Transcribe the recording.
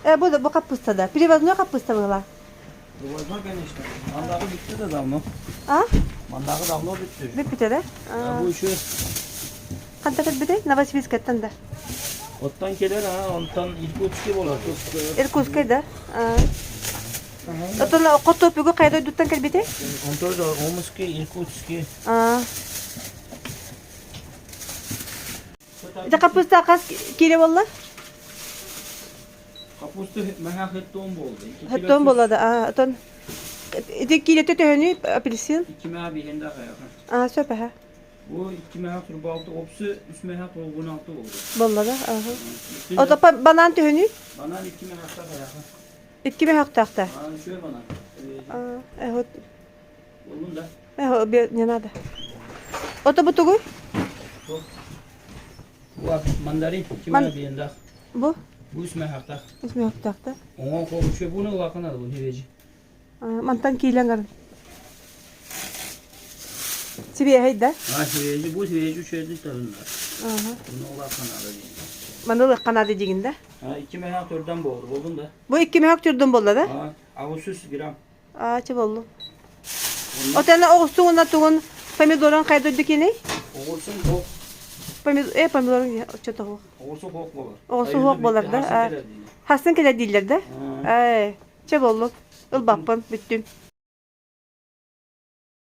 Э, бу, бу хаппыста да. Привозной хаппыста была. Привозной, конечно. Мандағы bitti de давно. А? Мандағы давно bitti. Бүппүтэ да? А бу еще Ханта кэлбитэй? Новосибирскайтан да. Оттон келер, а, онтон Иркутский болар. Иркутскай да? Оттон хортуоппугу хайа дойдуттан кэлбитэй? Он тоже Омский, Иркутский. Ити хаппыста хас киилэ буолла? Капуста мэһэ хеттон болды. Хеттон буолла да. Отон ити киилэтэ төһөнүй апельсин? 2 мэһэ биһенде хаяха. Аа, сөп эһэ. Бу 2 мэһэ турбалты, опсы 3 мэһэ 96 болды. Болла да? Аха. Ото банан төһөнүй? Банан 2 мэһэ хаяха. 2 мэһэ охтаахта. Аа, үшөө банан. Аа, э, Боллун да. Э, не надо. Ото бу тугуй? Бу мандарин 2 мэһэ биһенде. Бу? Бу 3 мэһэ охтаах. 3 мэһэ охтаахта. Оҥон хол үшөө буну улаканады бу хивежи. Мантан киилэн гарын. Сибиэһэй да? А, сибиэһэй, бу сибиэһэй үчүгэйдик таһыннар. Ага. Bunu улахан аада диин. Маны ылыахха дигин да? А, икки мэһээх түрдэн буолду, болдун да? Бу икки мэһээх түрдэн буолла да? А, 800 грамм. А, чэ боллу. Отена оҕустуҥ уонна тугун помидорун хайда кини? Оҕурсун хоох. Помидор, э, помидорун чото хоох. Оҕурсу хоох болар. Оҕурсу хоох болар да? Хасын кэлэр дииллэр да? Ээ, чэ боллу. Ылбаппын, бүттүм.